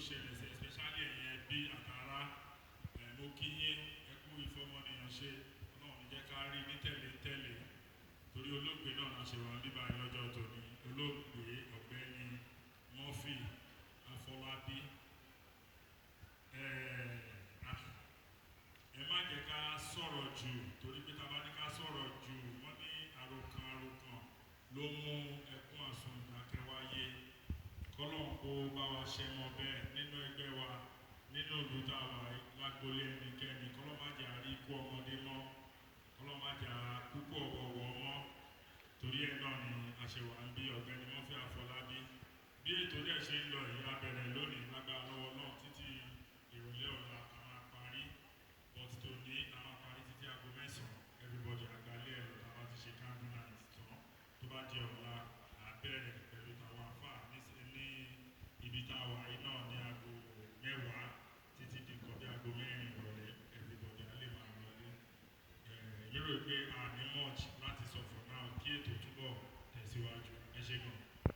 ṣẹlẹ̀ sí, especially ẹ̀yin ẹbí àtàrà ẹ̀, mo kí yín, ẹ kú ìfọmọnìyàn ṣe. Ọlọ́run ní jẹ́ ká rí ní tẹ̀lé tẹ̀lé, torí olóògbé náà la ṣe wà bíbá yìí lọ́jọ́ tòní, olóògbé Ọ̀gbẹ́ni Murphy Afọlábí. Ẹ má jẹ́ ká sọ̀rọ̀ jù, torí pé tá a bá ní ká sọ̀rọ̀ jù, wọ́n ní àròkàn àròkàn ló mú ẹkún àsundàkẹ́ wáyé. Kọ́lọ́n kó bá wa ṣe mọ́ bẹ́ẹ̀ nínú ẹgbẹ́ wa, nínú ìlú tá a wà lágbolé ẹnikẹ́ni. Kọ́lọ́n má jẹ́ àrí ikú ọmọdé mọ́, kọ́lọ́n má jẹ́ àkúkú ọ̀wọ̀ọ̀wọ̀ mọ́. Torí ẹ̀ náà ni a ṣe wà ń bí Ọ̀gbẹ́ni Murphy Àfọlábí. Bí ètò dẹ̀ ṣe ń lọ yìí, a bẹ̀rẹ̀ lónìí, lágbára lọ́wọ́ náà, títí ìrọ̀lẹ́ ọ̀la a máa parí, but tòní a máa parí títí aago 9. Everybody àgbálẹ̀ ẹ̀rọ tá a bá ti ṣe candle night tán, tó bá di ọ̀la, à bẹ̀rẹ̀ pẹ̀lú tàwọn àfáà ní ibi tá a wà yìí náà ní aago 10 títí di nǹkan bí aago 4 ìrọ̀lẹ́. Everybody á lè máa lọlé. Lérò pé a ní much